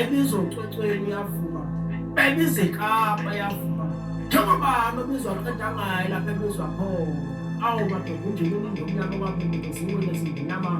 Bayibizwa ucwecweni yavuma, bayibiza eKapa yavuma. Njengobani obizwa qeda ngaye lapha ebizwa khona. Awu madoda unjini unjomnyama kwabili ngezingwe nezingonyama.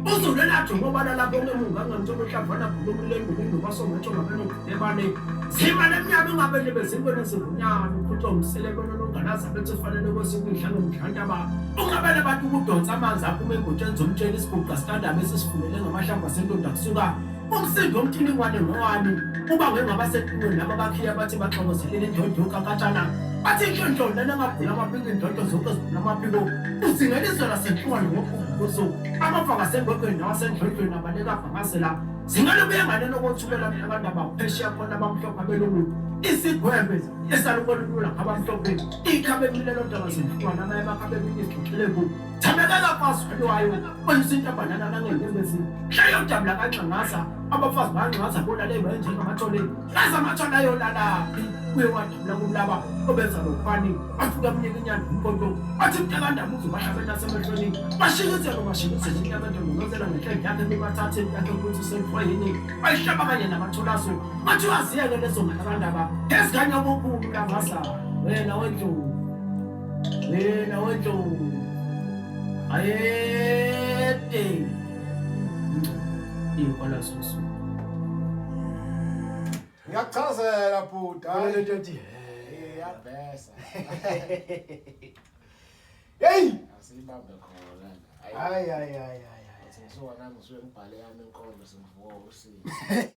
Uzulela njengoba lalapho ngemunga ngamthola uhlamvana khulumile endubeni basongetsho ngabenobane. Zima lemnyama ingabele bezingwe nezingonyama ukhutshwa umsele bona nonganaza bethi ufanele kwesikudla ngomdlantaba. Ungabele abantu ukudonsa amanzi aphuma engotsheni zomtshela isiguqa sikandaba esisifunele ngamahlamvu asentonda kusuka Umsindo womtilingwane ngowami uba ngengabaseqinweni laba bakhiya bathi baxokozelele indlondlo kakatshana bathi inhlonhlo lana ngabhula amaphiko indlondlo zonke zibhula amaphiko uzingela izwe lasenhlungwane ngokhumbuzo amafa ngasengwegweni nawasendlondlweni abaleka avakazela zingane buye nganeno kothukela mhlakandaba phesheya khona abamhlophe abelungu isigwembe esalukolulula ngabamhlophe ikhabe emile lodaba zenhlungwane amanye amakhabe eminye izixoxeleku Thamekela kwazwelwayo oyisa intambanana nangenyembezi hlayodabula kanxangaza abafazi banxangaza bona le bayenjengamathole laza amathole ayolalaphi uye wadabula kumlaba obenza lokhwani afika amnika inyanda umkhonto athi mntakandaba uzobahlabela nasemehlweni bashikizelo bashikizela inyama endondolozela ngenhlembi yakhe bebathathe yakhe ukuthi usemhlwayini bayihlaba kanye namatholaso bathi waziyeke lezo mntakandaba ngezikanya kokhulu langaza wena wendlovu Wena wendlovu. Ayede. Ikwala susu. Ngiyakuchazela bhuti. Khona lento ethi Iyabhesa. Hey! Asiyibambe khona. Hayi hayi hayi hayi. Ngisuka nami ngisuke ngibhale yami inkondlo sengivuka usizi.